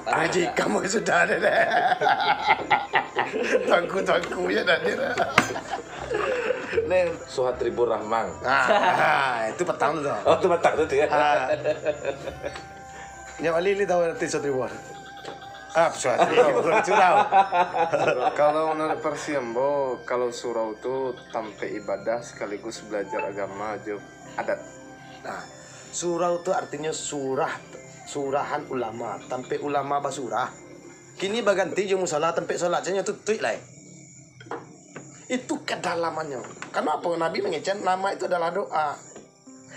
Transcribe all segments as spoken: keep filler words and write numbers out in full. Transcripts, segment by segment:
Haji, kamu sudah ada deh. Tuanku, tuanku, ya, dah dia dah. Neng Suhat Ribu Rahmang. Ah, itu petang tu. Oh, itu petang tu, ya. Ah. Nyo Ali, Ali tahu arti Suhat Ribu? Ah, Suhat Ribu, surau. Kalau menurut versi ambo, kalau surau tu tampek ibadah sekaligus belajar agama jo adat. Nah, surau tu artinyo surah, surahan ulama, tampek ulama basurah. Kini baganti jo musala, tampek solat, caknyo tutuik lai. Itu kedalamannya. Karena apa? Nabi mangecek nama itu adalah doa.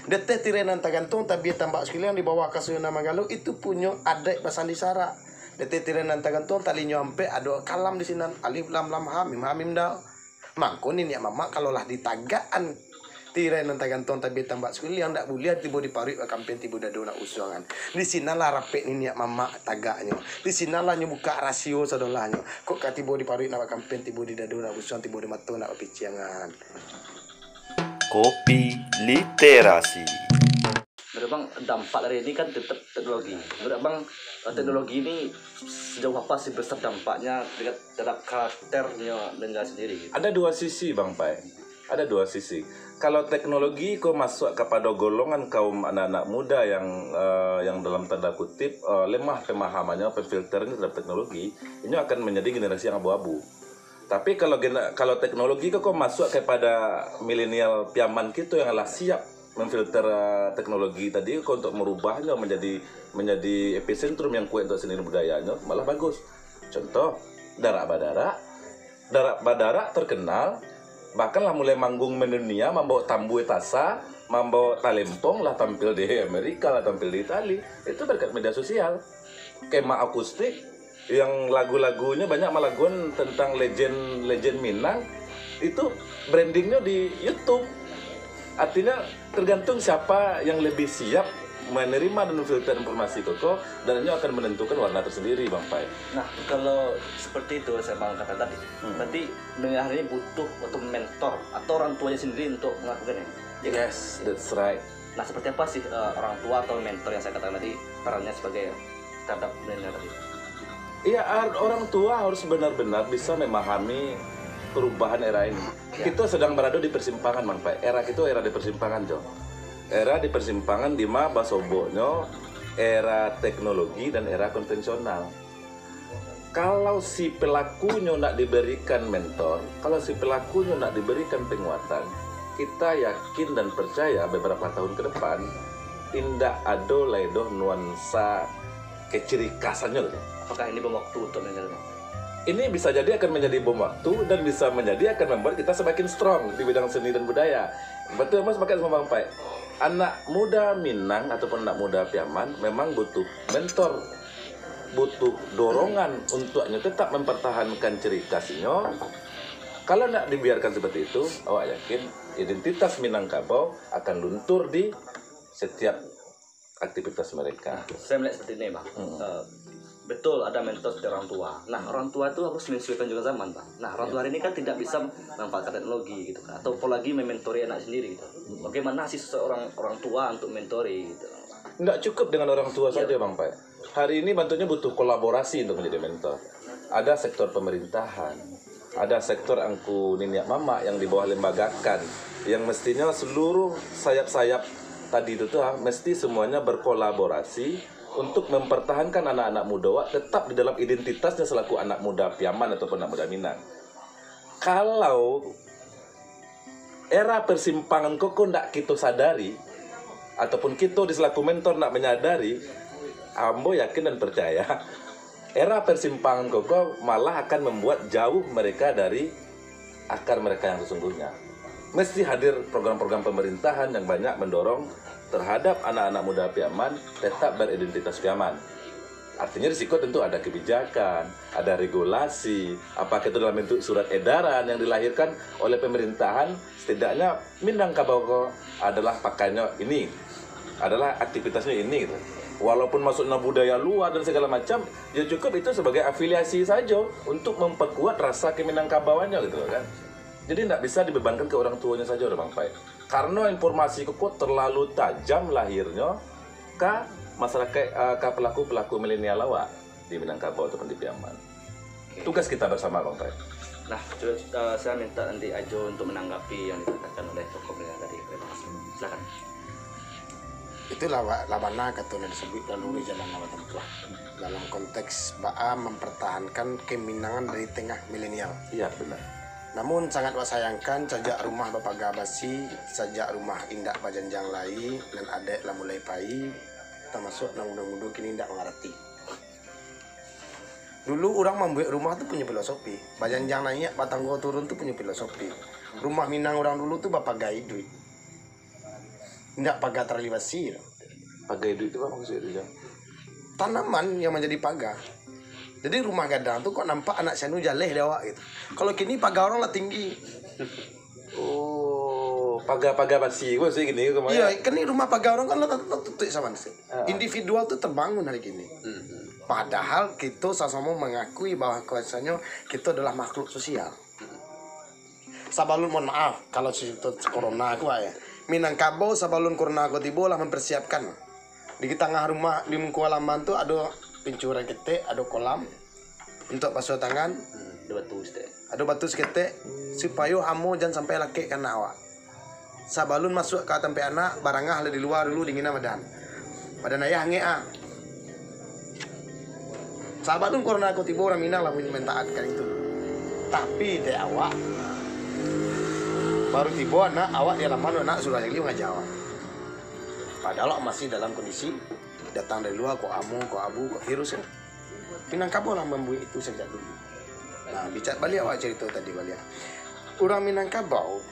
Deteh tirai nan tagantung, tabia tambak suliang di bawah kasur nan manggalu, itu punyo adaik basandi sara. Deteh tirai nan tagantung, talinyo ampek, ado kalam di sinan, alif lam lam ha mim ha mim dal. Mangko niniak mamak kalau lah ditagakan tirai nan tagantung tabia tambak suliang, ndak buliah tibo di paruik bakampin tibo dado nak usuangan. Di sinan lah rapek niniak mamak tagaknyo. Di sinan lah nyo bukak rasio sadolahnyo. Kok ka tibo di paruik nak bakampin, tibo di dado nak usuang, tibo di mato nak bapiciangan. Kopi Literasi. Menurut Bang, dampak dari ini kan tetap teknologi. Menurut Abang, eh, teknologi ini sejauh apa sih besar dampaknya terhadap, terhadap karakternyo negara sendiri gitu? Ada dua sisi, Bang Pai. Ada dua sisi. Kalau teknologi ko masuak kapado golongan kaum anak-anak muda yang, eh, yang dalam tanda kutip, eh, lemah pemahamannyo, pemfilternyo terhadap teknologi, inyo akan menjadi generasi yang abu-abu. Tapi kalau gena-, kalau teknologi ko, ko masuak kepada milenial piaman kito yang lah siap memfilter, eh, teknologi tadi ko untuk merubahnyo menjadi, menjadi epicentrum yang kuat untuk seni budayanyo, malah bagus. Contoh, Darak Badarak. Darak Badarak terkenal, bahkan lah mulai manggung mendunia, mambawa tambue tasa, mambawa talempong, lah tampil di Amerika, lah tampil di Itali. Itu berkat media sosial. Kemah akustik, yang lagu-lagunyo banyak malaguan tentang legend-legend Minang, itu brandingnyo di YouTube. Artinya, tergantung siapa yang lebih siap menerima dan memfilter informasi koko, dan inyo akan menentukan warna tersendiri, Bang Pai. Nah, kalau seperti itu, saya Bang kata tadi, Hmm. berarti negara hari ini butuh untuk mentor atau orang tuanya sendiri untuk melakukan ini. Ya kan? Yes, that's right. Nah, seperti apa sih, eh, orang tua atau mentor yang saya katakan tadi perannya sebagai terhadap milenial tadi? Iya, ar-, orang tua harus benar-benar bisa memahami perubahan era ini. Ya. Kita sedang berada di persimpangan, Bang Pai. Era kita era di persimpangan, Jo. Era di persimpangan di ma basoboknyo era teknologi dan era konvensional. Kalau si pelakunyo nak diberikan mentor, kalau si pelakunyo nak diberikan penguatan, kita yakin dan percaya beberapa tahun ke depan, indak ado lai doh nuansa kecirikasannyo tu. Apakah ini bom waktu untuk milenial, Bang? Ini bisa jadi akan menjadi bom waktu dan bisa menjadi akan membuat kita semakin strong di bidang seni dan budaya. Betul, Mas, sepakat sama Bang Pai. Anak muda Minang ataupun anak muda Piaman memang butuh mentor, butuh dorongan untuknyo tetap mempertahankan ciri khasnyo. Kalau nak dibiarkan seperti itu, awak yakin identitas Minangkabau akan luntur di setiap aktivitas mereka. Saya melihat seperti ini, Bang. Hmm. Eh, betul ada mentor seperti orang tua. Nah, orang tua itu harus menyesuaikan juga zaman, Bang. Nah, orang tua hari ini kan tidak bisa memanfaatkan teknologi gitu kan, atau apalagi mementori anak sendiri gitu. Hmm. Bagaimana sih seorang orang tua untuk mentori gitu? Nggak cukup dengan orang tua saja, Bang Pai. Hari ini bantunya butuh kolaborasi untuk menjadi mentor. Ada sektor pemerintahan, ada sektor angku niniak mamak yang di bawah lembagakan, yang mestinya seluruh sayap-sayap tadi itu tuh, ah, mesti semuanya berkolaborasi untuk mempertahankan anak-anak muda wak tetap di dalam identitasnya selaku anak muda Piaman ataupun anak muda Minang. Kalau era persimpangan koko ndak kito sadari, ataupun kito di selaku mentor ndak menyadari, ambo yakin dan percaya, era persimpangan koko malah akan membuat jauh mereka dari akar mereka yang sesungguhnya. Mesti hadir program-program pemerintahan yang banyak mendorong terhadap anak-anak muda Piaman tetap beridentitas Piaman. Artinya, risiko tentu ada kebijakan, ada regulasi, apakah itu dalam bentuk surat edaran yang dilahirkan oleh pemerintahan, setidaknya Minangkabau ko adalah pakainya ini, adalah aktivitasnya ini gitu. Walaupun masuknya budaya luar dan segala macam, ya cukup itu sebagai afiliasi saja untuk memperkuat rasa keminangkabauannya gitu kan. Jadi ndak bisa dibebankan ke orang tuanya saja udah Bang Pai. Karena informasi koko terlalu tajam lahirnya ka masyarakat, eh, ka pelaku-pelaku milenial awak. di Minangkabau ataupun di Piaman. Oke. Tugas kita bersama, Bang Toy. Nah, cubo, eh, saya minta nanti Ajo untuk menanggapi yang dikatakan oleh tokoh Minang tadi. Terima kasih. Silakan. Itulah, Wak, lah bana kato nan disabuik lalu di jalan awak tempuh. Dalam konteks baa mempertahankan keminangan dari tengah milenial. Iya, benar. Namun sangat wak sayangkan, sajak rumah bapaga basi, sajak rumah indak bajanjang lai, nan adaik lah mulai pai, tamasuak nan mudo-mudo kini indak mangarati. Dulu urang mambuek rumah tu punyo filosofi. Bajanjang naiak, batanggo turun tu punyo filosofi. Rumah Minang urang dulu tu bapaga iduik. Indak paga tarali basi tu. Paga iduik tu apo maksud tu, Jo? Tanaman yang manjadi paga. Jadi rumah gadang tu kok nampak anak sianu jaleh di awak gitu. Kalau kini paga urang lah tinggi. Oh, paga-paga basi ko sih gini kemarin. Iya, kan ni rumah paga urang kan lah tutup sama sih. Ah. Individual tu terbangun hari kini. Hmm. Padahal kita sama-sama mengakui bahwa bahwasanya kita adalah makhluk sosial. Sabalun, mohon maaf, kalau cerita corona ko ya. Minangkabau sabalun corona ko tibo lah mempersiapkan. Di tangah rumah, di muko halaman tu ado pincuran ketek, ado kolam untuk basuh tangan. Hmm, ado batu saketek. Ado batu saketek, supayo amo jan sampai lakek ka anak awak. Sabalun masuak ka tampek anak, barangah lah di lua dulu, dinginan badan. Badan ayah angek ah. Sabalun corona ko tibo, urang Minang lah mentaatkan itu. Tapi dek awak, baru tibo anak, awak di halaman, anak suruah lagi mangaja awak. Padahal awak masih dalam kondisi datang dari lua, kok amo, kok abu, kok virus kan. Minangkabau lah mambuek itu sajak dulu. Nah, bicak baliak awak carito tadi baliak. Urang Minangkabau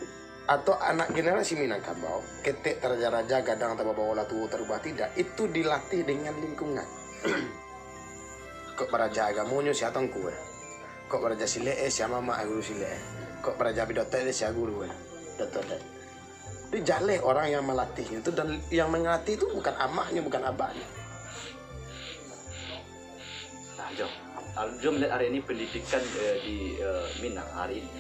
atau anak generasi Minangkabau, ketek taraja-raja, gadang tabao-bao lah tuo tarubah tidak, itu dilatih dengan lingkungan. Kok baraja agamonyo sia tongku eh. Kok baraja silek eh sia mamak guru silek eh. Kok baraja pidato eh sia guru eh. Pidato eh. Jadi jaleh orang yang malatihnyo tu, dan yang mangalatih tu bukan amaknyo, bukan abaknyo. Nah, Jo, Al-, Jo melihat hari ini pendidikan, eh, di, eh, Minang hari ini,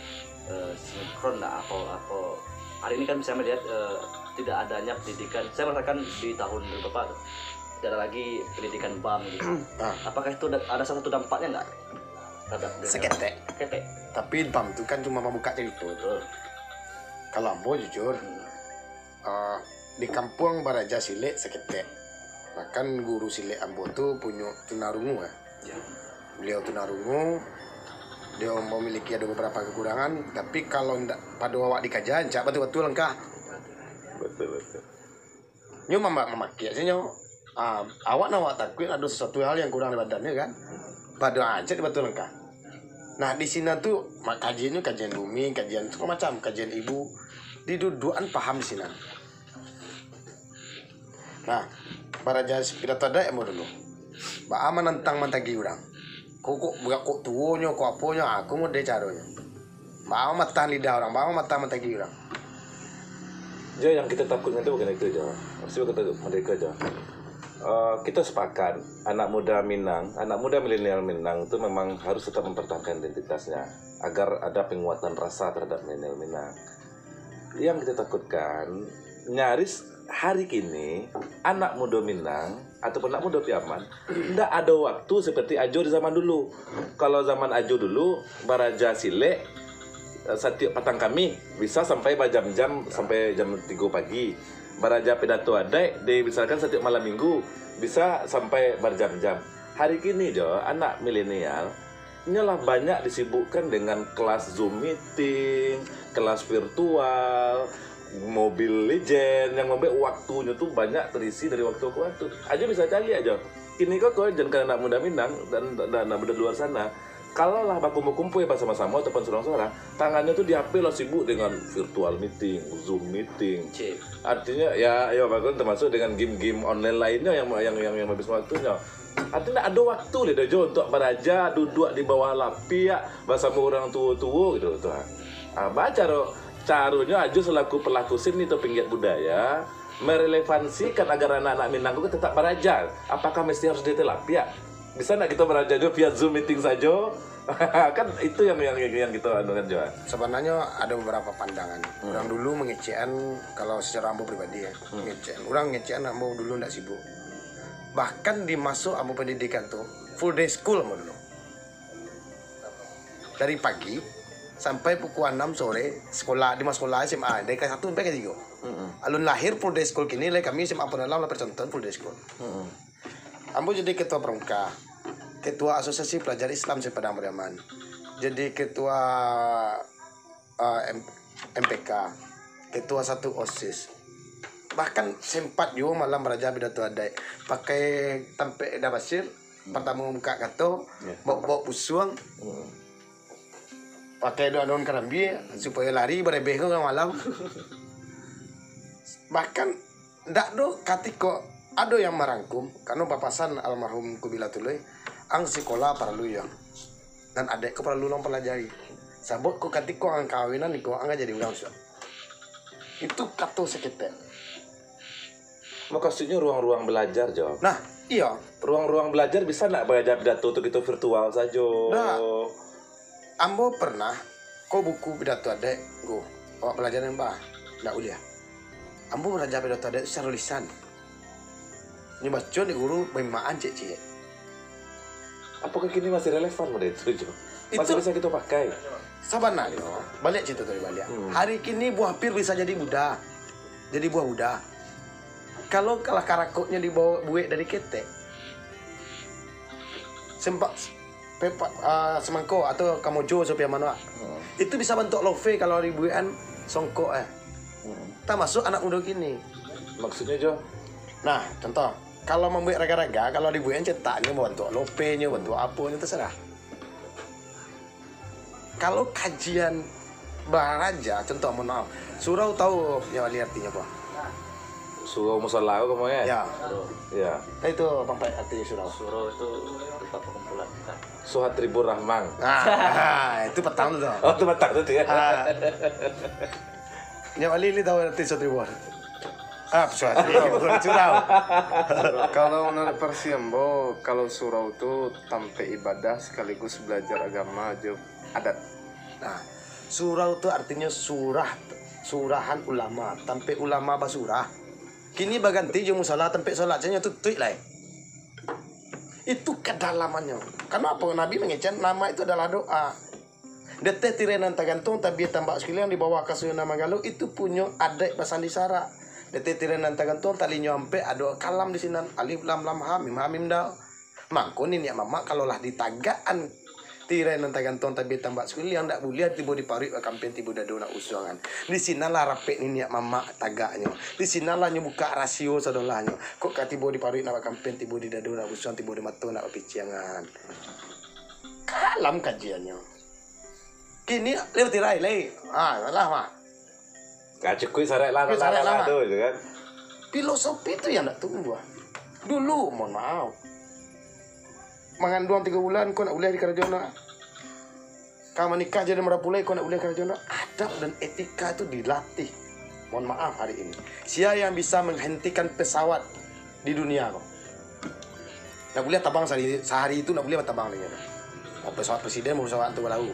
eh, sinkron lah atau, atau hari ini kan saya melihat, eh, tidak adanya pendidikan. Saya merasakan di tahun berapa tu, tidak ada lagi pendidikan bam gitu. Ah. Apakah itu ada, ada salah satu dampaknya nggak terhadap dunia? Saketek. Saketek. Tapi bam tu kan cuma mambuka carito tu. Betul. Kalau ambo jujur, hmm. Ah, di kampuang baraja silek saketek. Bahkan guru silek ambo tu punyo tunarungu, eh. Ya. Beliau tunarungu, dia memiliki ada beberapa kekurangan, tapi kalau ndak pado awak dikaja, rancak batul-batul langkah. Betul, betul. Nyo mama-, mamakiak sajo nyo. Ah, awak nak awak takuik ado sesuatu hal yang kurang di badannyo kan. Pado rancak batul langkah. Nah, di sinan tu, mak, kajiannyo kajian bumi, kajian segala macam, kajian ibu. Diduduakan paham di sinan. Nah, baraja pidato adaik ambo dulu. Baa manantang mantagi urang. Kok, kok, kok tuonyo, kok aponyo, ah, kok model caronyo. Baa matahan lidah urang, baa matahan mantagi urang. Jo, yang kita takutkan tu bukan itu, Jo. Maksudnya kata mereka, Jo. Eh, kita sepakat, anak muda Minang, anak muda milenial Minang tu memang harus tetap mempertahankan identitasnya agar ada penguatan rasa terhadap milenial Minang. Yang kita takutkan, nyaris hari kini, anak muda Minang ataupun anak muda Piaman, ndak ado waktu seperti Ajo di zaman dulu. Kalau zaman Ajo dulu, baraja silek, eh, satiok patang Kamih, bisa sampai bajam-jam, sampai jam tigo pagi. Baraja pidato adaik, di, misalkan satiok malam minggu, bisa sampai berjam-jam. Hari kini jo, anak milenial, nyo lah banyak disibukkan dengan kelas Zoom meeting, kelas virtual, Mobile Legend, yang membuat waktunyo tu banyak terisi dari waktu ke waktu. Ajo bisa caliak Ajo. Kini ko, ko jankan anak muda Minang dan, dan anak muda luar sana, kalau lah bakumpul-kumpul basamo-samo ataupun surang-surang, tangannyo tu di H P lah sibuk dengan virtual meeting, Zoom meeting. Cik. Artinya, ya, ya, bahkan termasuk dengan game-game online lainnyo yang, yang, yang, yang habis waktunyo. Artinya, ndak ado waktu lai doh, Jo, untuak baraja, duduak di bawah lapiak basamo urang tuo-tuo gitu, tu. Ah, baa caro, caronyo Ajo selaku pelaku seni atau penggiat budaya, merelevansikan agar anak-anak Minang tu tetap baraja. Apakah mesti harus di ateh lapiak? Bisa ndak kito baraja jo via Zoom meeting sajo? Kan itu yang, yang, yang kito anukan Jo. Sabananyo ado beberapa pandangan. Hmm. Urang dulu mangecekan, kalau secara ambo pribadi ya, hmm, mangecekan. Urang mangecekan ambo dulu ndak sibuk. Bahkan di maso ambo pendidikan tu, Full day school ambo dulu. Dari pagi sampai pukul anam sore, sekolah, di rumah sekolah S M A, dari kelas satu sampai kelas tiga. Mm-mm. Alun lahir full day school kini, lai kami S M A Padang Alam lah percontohan full day school. Mm-mm. Ambo jadi ketua pramuka, ketua Asosiasi Pelajar Islam se-Padang Pariaman, jadi ketua, ah, M-, M P K, ketua satu OSIS. Bahkan sempat juo malam baraja pidato adaik, pakai tampek Eda Basir, hmm, partamo buka kato, ya, baok-baok pusuang, hmm, pakai daun-daun karambia, supayo lari barebeh ko malam. Bahkan, ndak do katiko ado yang marangkum, karano bapasan almarhum Kubilatullah, "Ang sikola paralu, Yang, nan adaik ko paralu lo ang palajari. Sabab ko katiko ang kawinan niko, ang ka jadi urang suak." Itu kato saketek. Mukasuiknyo ruang-ruang balajar, Jo. Nah, iyo. Ruang-ruang balajar bisa ndak baraja pidato tu kito virtual sajo? Ndak. Ambo pernah, ko buku pidato adaik, ngku, awak balaja nan ba, ndak buliah. Ambo baraja pidato adaik tu sacaro lisan. Nyo baco dek guru, baimaan ciek-ciek. Apakah kini masih relevan model itu, Jo? Masih bisa kito pakai? Sabananyo, baliak carito tadi baliak. Hmm. Hari kini buah pir bisa jadi buda. Jadi buah buda. Kalau kalah karakoknyo dibawa buek dari ketek, sempak pepa-, ah, semangko atau kamojo sapiaman, Wak. Hmm. Itu bisa bantuak lofe kalau dibuekan songkok, eh. Hmm. Tamasuak anak mudo kini. Maksudnyo, Jo? Nah, contoh, kalau mambuek raga-raga, kalau dibuekan cetaknyo bantuak lopenyo, bantuak aponyo, terserah. Kalau kajian baraja, contoh, mohon maaf, surau tahu Nyo Wali artinyo apo? Surau musala ko, kan? Ya. Ya. Nah, itu Bang Pai, arti surau. Surau itu tempat perkumpulan kita. Suhat Ribur Rahmang. Ah, itu patang tu. Oh, itu patang tu, ya. Ah. Nyo Wali, Li tahu arti Suhat Ribur? Ah, Suhat Ribur, surau. Kalau menurut versi ambo, kalau surau tu tampek ibadah sekaligus belajar agama jo adat. Nah, surau tu artinyo surah, surahan ulama, tampek ulama basurah. Kini baganti jo musala, tampek solat, caknyo tutuik lai. Itu kadalamanyo. Karano apo? Nabi mangecek nama itu adalah doa. Di ateh tirai nan tagantuang, tabia tambak sakililiang, di bawah kasuryo nan manggalau, itu punyo adaik basandi sarak. Di ateh tirai nan tagantuang, talinyo ampek, ado kalam di sinan, alif lam lam ha mim ha mim dal. Mangko niniak mamak kalau lah ditagakan tirai nan tagantuang tabia tambak sakililiang, ndak buliah tibo di paruik bakampin, tibo dado nak usuangan. Di sinanlah rapek niniak mamak tagaknyo. Di sinanlah nyo bukak rasio sadolahnyo. Kok ka tibo di paruik nak bakampin, tibo di dado nak usuang, tibo di mato nak bapiciangan. Kalam kajiannyo. Kini lewat tirai lai. Ha, salah mah. Ka cukuik sarak lah, cukuik sarak lah, lah tu, gitu kan. Filosofi tu yang ndak tumbuah. Dulu, mohon maaf, manganduang tigo bulan, kau ndak buliah di karajo nak. Ka manikah jadi marapulai, kau ndak buliah karajo nak. Adab dan etika tu dilatih. Mohon maaf hari ini. Sia yang bisa menghentikan pesawat di dunia ko? Ndak buliah tabang sahari, sahari tu ndak buliah batabang lagi. Pesawat presiden, pesawat tu balau.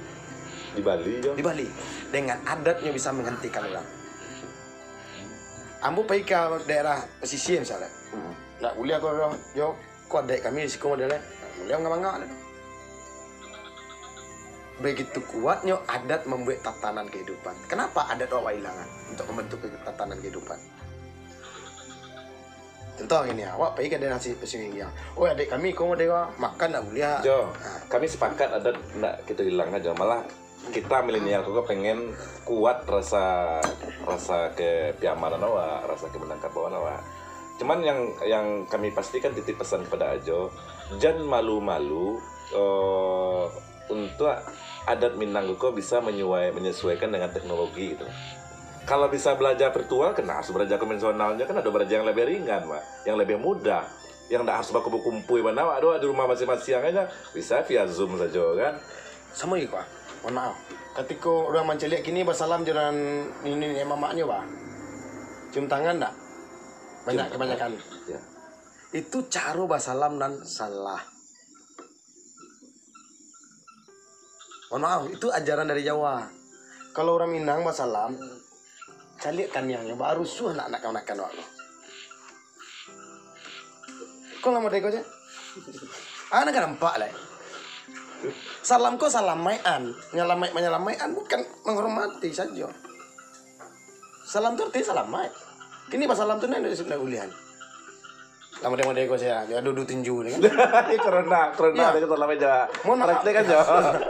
Di Bali jo. Di Bali. Dengan adatnyo bisa menghentikan urang. Ambo pai ka daerah pesisir misalnyo. Hmm. Ndak buliah ko urang, jo, ko adaik kami di siko modelnyo. Ndak buliah manganga-manga. Begitu kuatnyo adat mambuek tatanan kehidupan. Kenapa adat awak ilangan untuk membentuk tatanan kehidupan? Contoh gini, awak pai ka daerah si-, Pasir Ginggiang. "Oh, adaik kami ko model makan ndak buliah." Jo, ha. Kami sepakat adat ndak kito ilang aja. Malah kita milenial ko pengen kuat rasa, rasa kepiamanan awak, rasa keminangkabauan awak. Cuman yang, yang kami pastikan titip pesan kepada Ajo, jan malu-malu, eh, untuak adat Minang ko bisa menyuai-, menyesuaikan dengan teknologi gitu. Kalau bisa belajar virtual, kena harus belajar konvensionalnya, kan ada belajar yang lebih ringan, Pak, yang lebih mudah, yang ndak harus baku-, bakumpul bana, Pak, doh, di rumah masing-masing aja, bisa via Zoom saja, kan? Samo iko, Pak. Mohon maaf. Katiko urang mancaliak kini basalam jo nan niniak mamaknyo, Pak. Cium tangan ndak? Banyak kebanyakan. Ya. Itu caro basalam nan salah. Mohon maaf, itu ajaran dari Jawa. Kalau urang Minang basalam, caliak kaniangnyo, barusuah nak, nak kamanakan awak tu. Kau lah model kau je. Ah, nan ka nampak lai. Salam ko salamaik-an. Nyalamaik manyalamaik-an bukan manghormati sajo. Salam tu artinyo salamaik. Kini basalam tu nan ndak buliah. Lah model-model ko sia, dia dudu tinju ni kan. Corona, corona, Iya. dia salam aja. Mohon maaf. Praktek aja.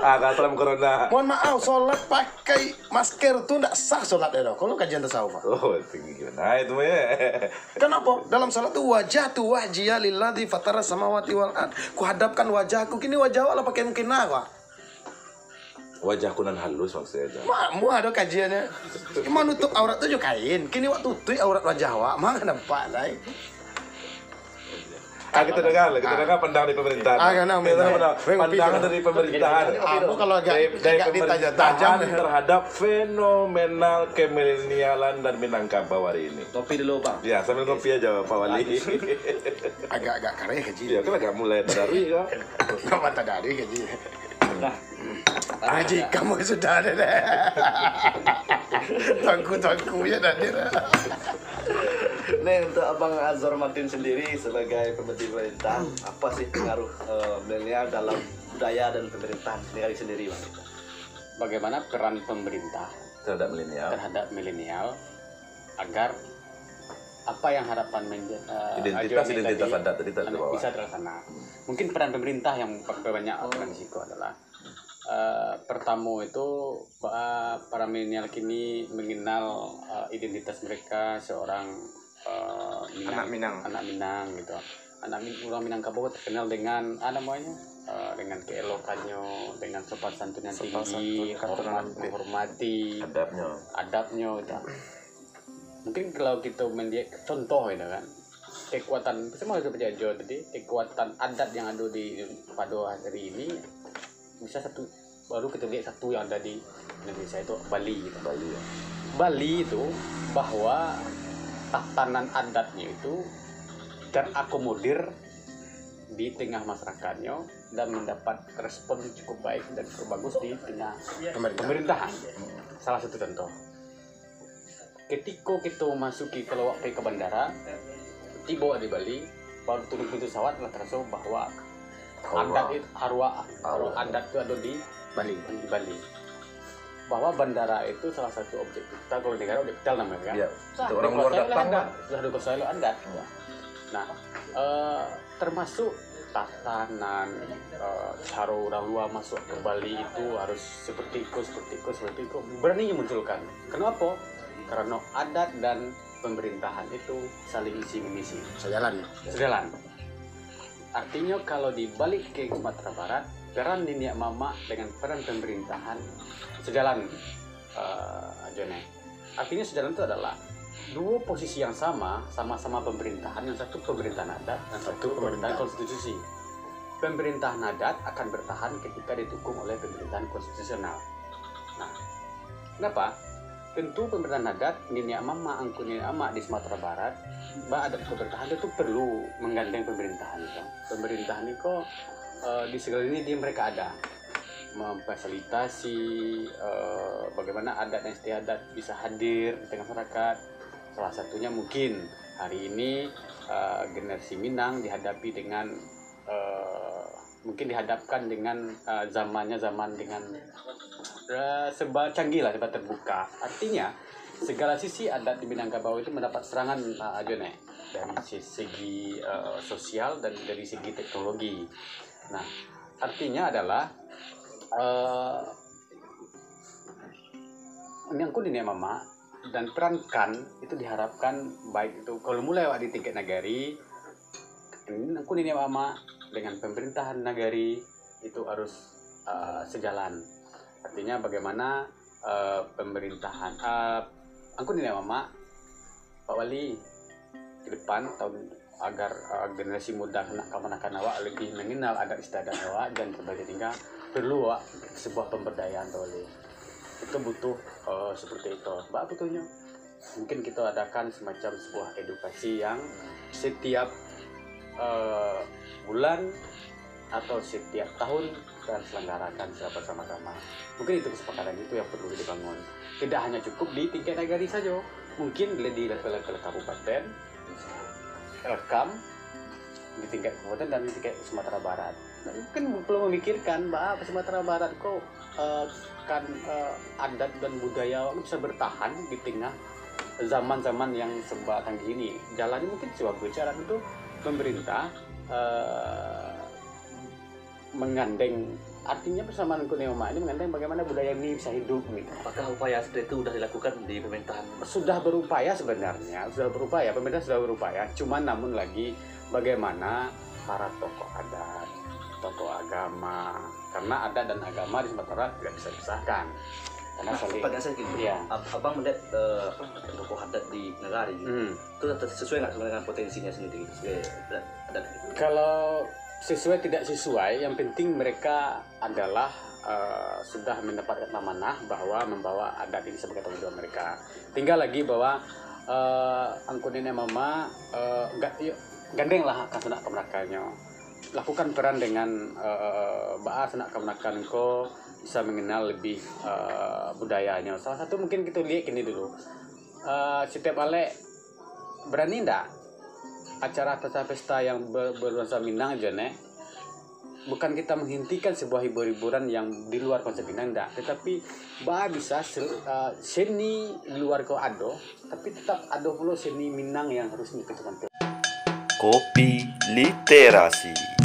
Ah, ka salam corona. Mohon maaf, solat pakai masker tu ndak sah solat dia doh. Kalau kajian tasawuf, Pak. Oh, tinggi gimana itu ya? Kenapa? Dalam salat tu, "Wajjahtu wajhiya lilladzi fatara samawati wal ard." Kuhadapkan wajahku, kini wajah awak lah pakai mukena, Pak. Wajahku nan halus maksudnya. Ma, muah do kajiannya. Manutup aurat tu jo kain. Kini awak tutup aurat wajah awak, mah nampak lai. Ah, kita dengar lah, kita Ah. dengar pandang dari pemerintah. Ah, kan, Kita dengar pandang, pandang dari pemerintahan. Ah, kalau agak, Dari, dari agak pemerintahan ditajam-tajam. terhadap fenomenal kemilenialan dan Minangkabau hari ini. Kopi dulu, Bang. Ya, sambil kopi aja, Pak Wali. Agak-agak kareh, Haji. Ya, kan agak mulai dari kau. Nggak mata dari, Haji. Nah, Haji, kamu sudah ada deh. Tuanku-tuanku ya tadi dah. Nih, untuk Abang Azhar Martin sendiri sebagai pembentuk pemerintah, apa sih pengaruh, eh, milenial dalam budaya dan pemerintahan negara sendiri, Bang? Bagaimana peran pemerintah Terhadap milenial. terhadap milenial agar apa yang harapan menja-, eh, Identitas, Ajo ini identitas tadi adat tadi tak terbawa. bisa terlaksana? Hmm. Mungkin peran pemerintah yang paling banyak Oh. peran di situ adalah Eh, pertamo itu, ba-, para milenial kini mengenal, eh, identitas mereka seorang, eh, Minang, Anak Minang. anak Minang gitu. Anak Min-, urang Minangkabau terkenal dengan, ah, namanya, eh, dengan keelokannyo, dengan sopan santun yang Sopan tinggi, santun, hormat, katurunan. menghormati, Adabnyo. adabnyo gitu. Mungkin kalau kita melihat contoh gitu kan, kekuatan, sama seperti Ajo tadi, kekuatan adat yang ada di, pada hari ini bisa satu, baru kita lihat satu yang ada di Indonesia itu Bali gitu. Bali, ya. Bali itu bahwa tatanan adatnya itu terakomodir di tengah masyarakatnya dan mendapat respon cukup baik dan cukup bagus di tengah Pemerintah. pemerintahan. Salah satu contoh. Ketiko kito masuki, kalau awak pai ka bandara, tibo di Bali, baru turun pintu pesawat lah taraso bahwa Arwah. adat itu, arwah, arwah Arwah. adat itu ada di Bali. di Bali. Bahwa bandara itu salah satu objek vital, kalau negara objek vital namanya kan. Iya, Sah, untuk orang luar dikuasai oleh datang, adat, kan? sudah dikuasai oleh adat. Iya. Nah, eh, termasuk tatanan, eh, caro urang luar masuk ke Bali itu harus seperti itu, seperti itu, seperti itu. Berani munculkan. Kenapa? Karena adat dan pemerintahan itu saling isi mengisi. Sejalan. Sejalan. Artinya, kalau dibalik ke Sumatera Barat, peran niniak mamak dengan peran pemerintahan sejalan, eh, Ajo ne. Artinya, sejalan itu adalah dua posisi yang sama, sama-sama pemerintahan, yang satu pemerintahan adat, yang satu Satu pemerintahan pemerintahan. konstitusi. Pemerintahan adat akan bertahan ketika didukung oleh pemerintahan konstitusional. Nah, kenapa? Tentu pemerintahan adat, niniak mamak, angku niniak mamak di Sumatera Barat, ba adat pemerintahan itu perlu menggandeng pemerintahan, kan? Pemerintahan itu, eh, di segala lini dia mereka ada. Memfasilitasi, eh, bagaimana adat dan istiadat bisa hadir di tengah masyarakat. Salah satunya mungkin hari ini, eh, generasi Minang dihadapi dengan, eh, mungkin dihadapkan dengan, eh, zamannya zaman dengan, eh, serba canggih lah, serba terbuka. Artinya, segala sisi adat di Minangkabau itu mendapat serangan, eh, Ajo ne, dari si-, segi, eh, sosial dan dari segi teknologi. Nah, artinya adalah, eh, niniak mamak dan perankan itu diharapkan baik itu kalau mulai awak di tingkat nagari, angku niniak mamak dengan pemerintahan nagari itu harus, eh, sejalan. Artinya bagaimana, eh, pemerintahan, eh, angku niniak mamak, Pak Wali, ke depan tahun agar, eh, generasi muda, anak kamanakan awak lebih mengenal adat istiadat awak, dan sebagai tinggal perlu awak sebuah pemberdayaan tu, Wali. Itu butuh, eh, seperti itu. Ba butuhnyo. Mungkin kita adakan semacam sebuah edukasi yang setiap, eh, bulan atau setiap tahun kita selenggarakan secara bersama-sama. Mungkin itu kesepakatan itu yang perlu dibangun. Tidak hanya cukup di tingkat nagari saja. Mungkin di level-level kabupaten, rekam di tingkat kabupaten dan di tingkat Sumatera Barat. Kan perlu memikirkan bahwa Sumatera Barat ko, eh, kan, eh, adat dan budaya awak bisa bertahan di tengah zaman-zaman yang serba canggih ini. Jalannya mungkin sebab cara itu pemerintah, eh, menggandeng, artinya persamaan Angku Nemo Mamak ini menggandeng bagaimana budaya ini bisa hidup gitu. Apakah upaya seperti itu sudah dilakukan di pemerintahan? Sudah berupaya sebenarnya, sudah berupaya, pemerintah sudah berupaya, cuman namun lagi bagaimana para tokoh adat, tokoh agama, karena adat dan agama di Sumatera tidak bisa dipisahkan. Karena Nah, saling, pertanyaan saya gini, Iya. ab- abang melihat eh, apa tokoh adat di negara ini, Hmm. itu ter- sesuai nggak sebenarnya dengan potensinya sendiri sebagai adat, adat gitu? Kalau sesuai tidak sesuai, yang penting mereka adalah, eh, sudah mendapatkan amanah bahwa membawa adat ini sebagai tanggung jawab mereka. Tinggal lagi bahwa, eh, Angku Nemo Mamak, eh, ga- yuk, gandenglah ka sanak kamanakanyo. Lakukan peran dengan, eh, baa sanak kamanakan ko bisa mengenal lebih, eh, budayanyo. Salah satu mungkin kita lihat gini dulu. Eh, setiap alek berani ndak acara pesta-pesta yang ber- bernuansa Minang aja nih, bukan kita menghentikan sebuah hibur-hiburan yang di luar konsep Minang, ndak, tetapi baa bisa se- eh, seni di luar ko ado, tapi tetap ado pulo seni Minang yang harus dikembangkan. Kopi Literasi.